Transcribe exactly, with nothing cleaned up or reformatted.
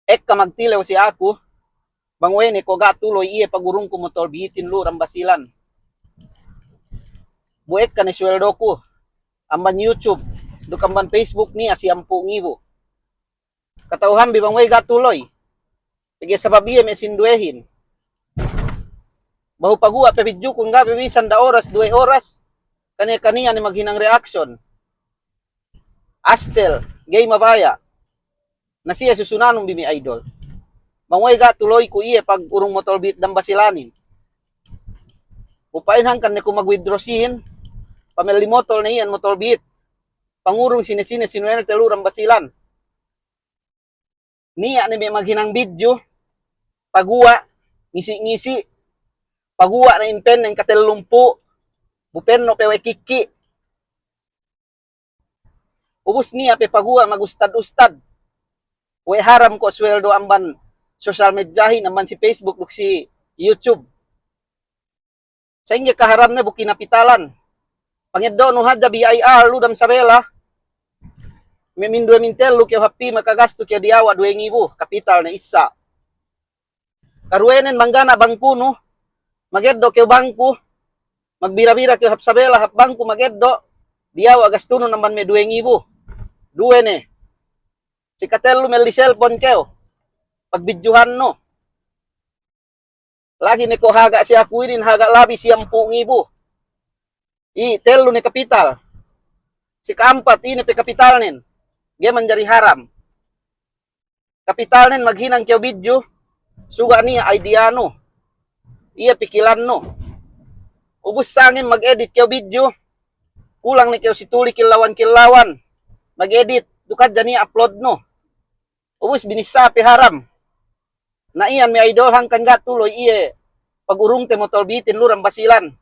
Ekka magtilew si aku, bang we' ne ko' ga' tuloy iye pagurungku motol bitin lu'u dam Basilan. Bu ekka ne suweldoku, amban YouTube, duk amban Facebook niya' siyampū' ngibu. Kata'uhanbi bang we' ga' tuloy. Pegge' sabab iye me' sinduwehin. Bahu paguwa' pe bidjukun ga' pe bisan da oras, duwe oras. Kaniya-kaniya ne maghinang reaction. Astel, ga'i mabaya'. Na siye susunanun bi me' idol. Bang we' ga' tuloyku iye pagurung motol bit dam Basilanin. Bu pa'in hangkan ne ku mag-withdraw sīn, pamelli motol ne iyan motol bit. Pangurung sine-sine sinuwelte lu'u dam Basilan. Niya' ne me' maghinang bidju, paguwa', ngisi'-ngisi', paguwa' ne impennen katellumpū', bu penno' pe we' kikki'. Ubus niya' pe paguwa' magustad-ustad. We' haram ko' suweldo amban social mediahin, amban si Facebook duk si YouTube. Sa'ingge kaharamne bu kinapitalan. Pangeddo'nu hadja B I R lu'u dam Sabela. Me' minduwe mintellu kew hap pī makagastu kew diyawa' duwe ngibu, kapital ne issa'. Karuwenen bang ga' niya' bangkunu, mageddo' kew bangku, magbira-bira kew hap Sabela, hap bangku mageddo', diyawa' gastunun amban me' duwe ngibu. Duwe ne. Si katellu melli selpon kew, pagbidjuhannu. Lagi' ne ko' haga' si aku inin haga' labi siyampū' ngibu. I' tellu ne kapital. Si ka'ampat ine pe kapitalnen. Ga'i manjari haram. Kapitalnen maghinang kew bidju, suga' niya' ideyanu. Iye pikilannu. Ubus sangem mag-edit kew bidju, kulang ne kew si tuli kilawan-kilawan. Mag-edit, duk hadja niya' uploadnu. Ubus binissā pe haram. Na iyan me' idol hangkan ga' tuloy iye pagurungte motol bitin lu'u dam Basilan.